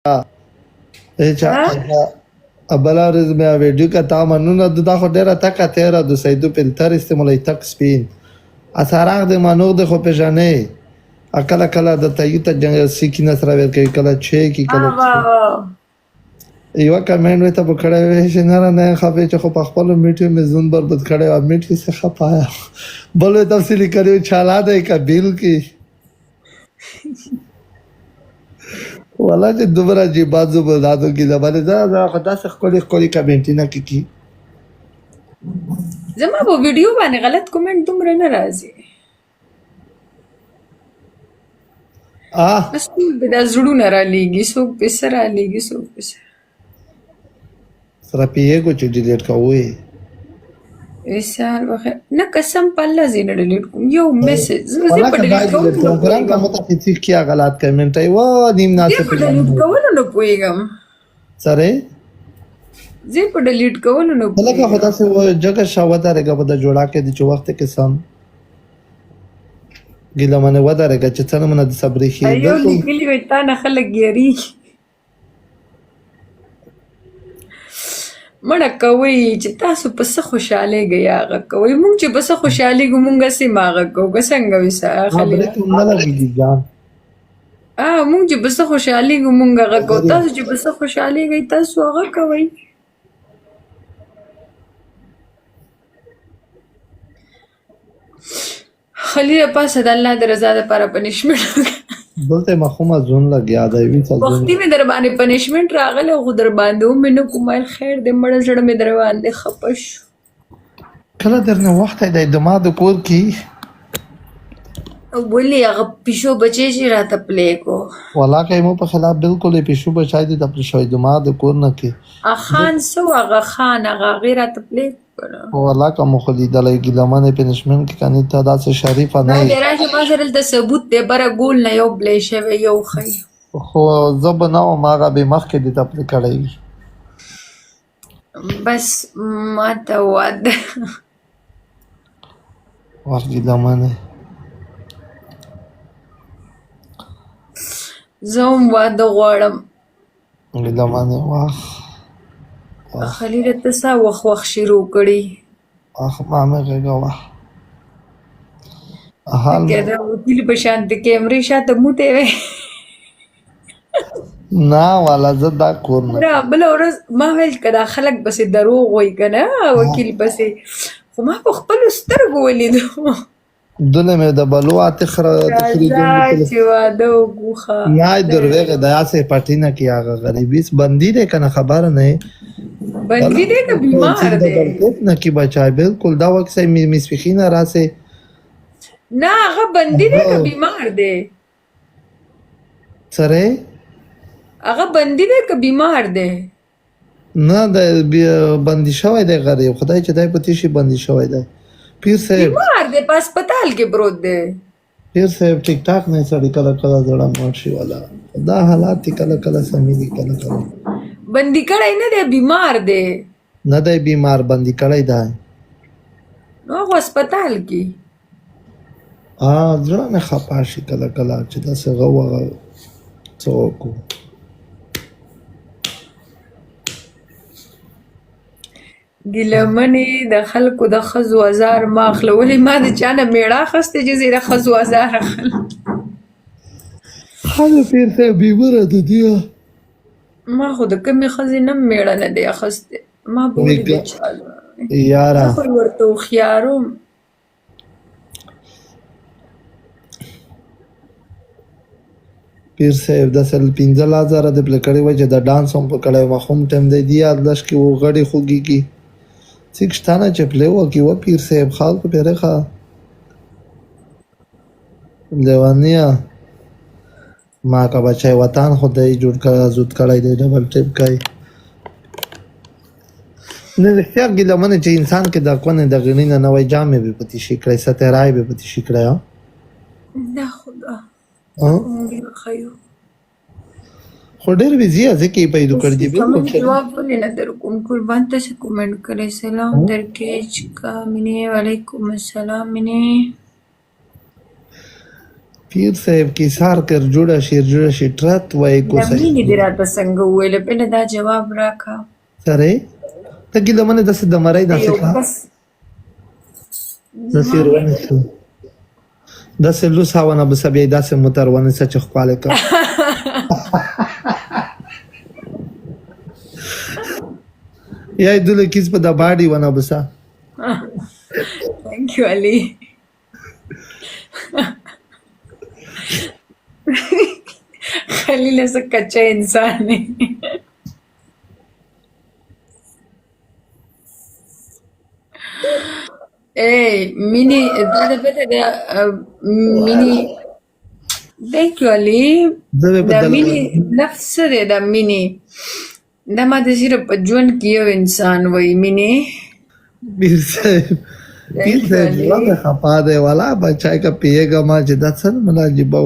چې بله ورځ مې ویډیو کته منونه دا خو ډېره تکه تیره د سیدو فلتر استعمالوي تک سپین اسراغ د منوغ د خو پېژنې کله کله د تیو ته جنګ سیکی نه سره ور کوي کله چې کی کله یو کمنټ وې ته پکړې وې چې نه نه خپې چې خو په خپل میټي مې زون برباد کړې او میټي څخه خپایا بل تفصیلی کړو چالا دی کبیل کی ولا چې دومره عجیبه زبردادو کې دا باندې دا دا خو داسې ښکلي ښکلي کمنټونه کوي. زما په ویډیو باندې غلط کومنټ دومره نه راځي. آه بس ټول به دا زړونه را لیږي، څوک به څه را لیږي، څوک به څه. سره پیګو چې ډیلیټ کوي. وصال بخیر. نه قسم په الله زه نه ډیلیټ کوم یو میسج زه ولا په که ډیلیټ دا کولو ډیلیټ نه کوم قرآن پوهېږم. که متخصص کیا غلط کمنټ ای و نیم زه ناسه په ډیلیټ کولو نه پوهېږم. سره زه په ډیلیټ کولو نه لکه پوهېږم. خدا سے و جګه شاوه درګه په د جوړا کې د چې وخت کې سم ګیله منه ودرګه چې څنګه منه د صبرې خې یو بالکل لیکلي وي تا نه خلک یریږي. مړه کوئ چې تاسو په څه خوشحالېږئ هغه کوئ، موږ چې په څه خوشحالېږو موږ هسې هم هغه کوو، که څنګه وي ما خلیله؟ برېک هم نه لګېږي جان. موږ چې په څه خوشحالېږو موږ هغه کوو، تاسو چې په څه خوشحالېږئ تاسو هغه کوئ. خلیله پاسه د الله د رضا دپاره پنشمنټ وکړه. دلته مخومه زون لګیا دی وی څه زون. وختي مې در باندې پنشمنټ راغلی خو در باندې ومې نه کوم، ویل خیر دی مړه زړه مې در باندې خفه شو. کله درنه وخت دی د ما د کور کې. ولې هغه پیشو بچی چې راته پلی کو. ولا که مو په خلاف بالکل پیشو بچای دی د پلی شوی د ما د کور نه کې. خان څه و هغه خان هغه هغې راته پلی کنه. ولا که مو خو لیدلی ګیلهمنې پنشمنټ کې کني ته داسې شریفه نه دا یې. دی راشه ما سره دلته ثبوت دی، بره ګول نه یو پلی شوی یو ښیي. خو زه به نه وم هغه به مخکې دې ته پلی کړی وي. بس ما ته واده. واه ګیلهمنې. زه هم واده غواړم. ګیلهمنې واه واه. خلیله ته څه وخ وخ شروع کړي. اخ ما مې غېږه وه. حال که د وکیل په شان د کیمرې شاته موټی وی. نه والا زه دا کور نه. نه بله ورځ ما ویل که دا خلک پسې دروغ وایي که نه وکیل پسې، خو ما په خپلو سترګو ولیدو. دله مې د بلو اتخره راځه چې واده وکړو ښه. نه دروېږه د هسې پټي نه کې هغه غریبي بندي دی که نه خبره نه یې. بندي دی که بیمار دی؟ نه کې بچای بالکل دا وخت سه مسفخینه راسه. نه هغه بندي دی که بیمار دی؟ سره هغه بندي دی که بیمار دی؟ نه د بندي شوی دی غریب خدای چې دی په تیشي بندي شوی دی. پیر صاحب بیمار دی، په هسپتال کې پروت دی. پیر صاحب ټیک ټاک نه سړی کله کله زړه مړ شي والا. دا حالات دي کله کله سمې دي کله کله. بندي کړی نه دی، بیمار دی. نه دی بیمار، بندي کړی دی. نو هغه هسپتال کې. زړه مې خپه شي کله کله چې داسې غوغه څه وکړو. ګیلهمنې د خلکو د ښځو ازار مه اخله. ولې ما د چا نه مېړه اخیستی چې زه یې د ښځو ازار اخلم؟ ښځه پیر صاحب بیماره ده دیه. ما خو د کومې ښځې نه مېړه نه دی اخیستی، ما به ولې د چا یاره زه خو یې ورته هوښیار وم. پیر صاحب د سل 15,000 د پل کړی وای چې د ډانس هم په کړی ما هم ټیم دی دی یاد لش کې و غړي خوږیږي څیک شته نه چې پلی وکي و پیر صاحب خلکو پیره ښه لیونیه ما که بچای وطن خو دی جوړ کړی زود کړی دی ډبل ټیپ کوي. نه رښتیا ګیله منه چې انسان کې د کونه د غنی نه نوې جامې به پتی شي کړی سترای به پتی شي کړی. نه خدا خو ډېر ویزی ځکه پیدا کړ دی بالکل. جواب ولې نه در کوم قربان، تاسو کومنټ کړئ. سلام درکې کا مینه. وعلیکم السلام مینه. پیر صاحب کی سار کر جوړه شي جوړه شي ټرت وای کو دا صاحب مینې دې راته څنګه وویل؟ پنه دا جواب راکا. سره ته ګیله منه داسې د مرۍ د داسې یو کا کس داسې زما ورونه شو داسې لوس هاونه بس بیا داسې موتر ونه څه چې خپل کا. یا دله کیس په د باډي ونه بسا. ثانک یو علي. خلیل څه کچه انسان دی. اے مینی دا د پته ده مینی. ثانک یو علي. زه به په دا دله مینی لفظ څه دی؟ دا مینی دا ما د صرف په ژوند کې یو انسان وایي مینی. پیر صاحب پیر ثانک یو صاحب علي. زړه مې خفا دی والا بچای که پیږه ما چې دا څه ملا عجیبه.